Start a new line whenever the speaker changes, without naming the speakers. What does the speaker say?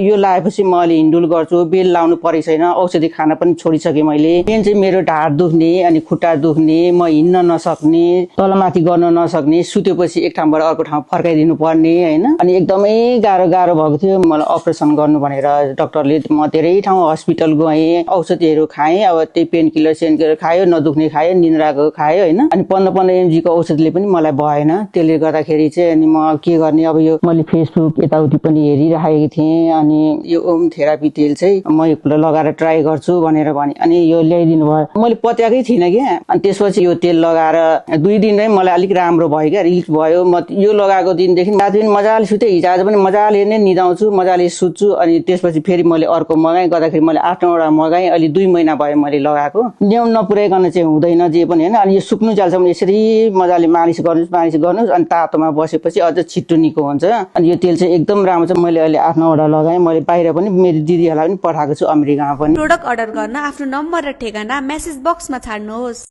यो लगाएपछि म अलि हिन्डुल गर्छु, बेल लाउनु परेको छैन, औषधि खान पनि छोडिसकेँ मैले। मेन चाहिँ मेरो ढाड दुख्ने अनि खुट्टा दुख्ने, म हिँड्न नसक्ने, तलमाथि गर्न नसक्ने, सुतेपछि एक ठाउँबाट अर्को ठाउँ फर्काइदिनु पर्ने हैन। अनि एकदमै गाह्रो भएको थियो। मलाई अपरेसन गर्नु भनेर डाक्टरले, म धेरै ठाउँ हस्पिटल गएँ, औषधिहरू खाएँ। अब त्यही पेन किलर खायो, नदुख्ने खायो, निन्द्राको खायो हैन। अनि 15 mg को औषधिले पनि मलाई भएन। त्यसले गर्दाखेरि चाहिँ अनि म के गर्ने, अब यो मैले फेसबुक यताउति पनि हेरिराखेको थिएँ। अनि यो ओम थेरापी तेल चाहिँ म यो लगाएर ट्राई गर्छु भनेर भने, अनि यो ल्याइदिनु भयो। मैले पत्याकै थिइनँ क्या। अनि त्यसपछि यो तेल लगाएर 2 दिनमै मलाई अलिक राम्रो भयो क्या, रिलिफ भयो। म यो लगाएको दिनदेखि आज पनि मजाले सुते, हिजो आज पनि मजाले नै निदाउँछु, मजाले सुत्छु। अनि त्यसपछि फेरि मैले अर्को मगाएँ, गर्दाखेरि मैले 8-9 वटा मगाएँ। अहिले 2 महिना भयो मैले लगाएको। न्याउ नपुर्याइकन चाहिँ हुँदैन जे पनि हैन। अनि यो सुक्नु जालसम्म यसरी मजाले मालिस गर्नुस् अनि तातोमा बसेपछि अझ छिट्टो निको हुन्छ। अनि यो तेल चाहिँ एकदम राम्रो छ। मैले अहिले 8-9 वटा लगाएँ। मैले बाहिर पनि मेरो दिदीहरूलाई पनि पठाएको छु, अमेरिकामा पनि।
प्रोडक्ट अर्डर गर्न आफ्नो नम्बर र ठेगाना मेसेज बक्समा छाड्नुहोस्।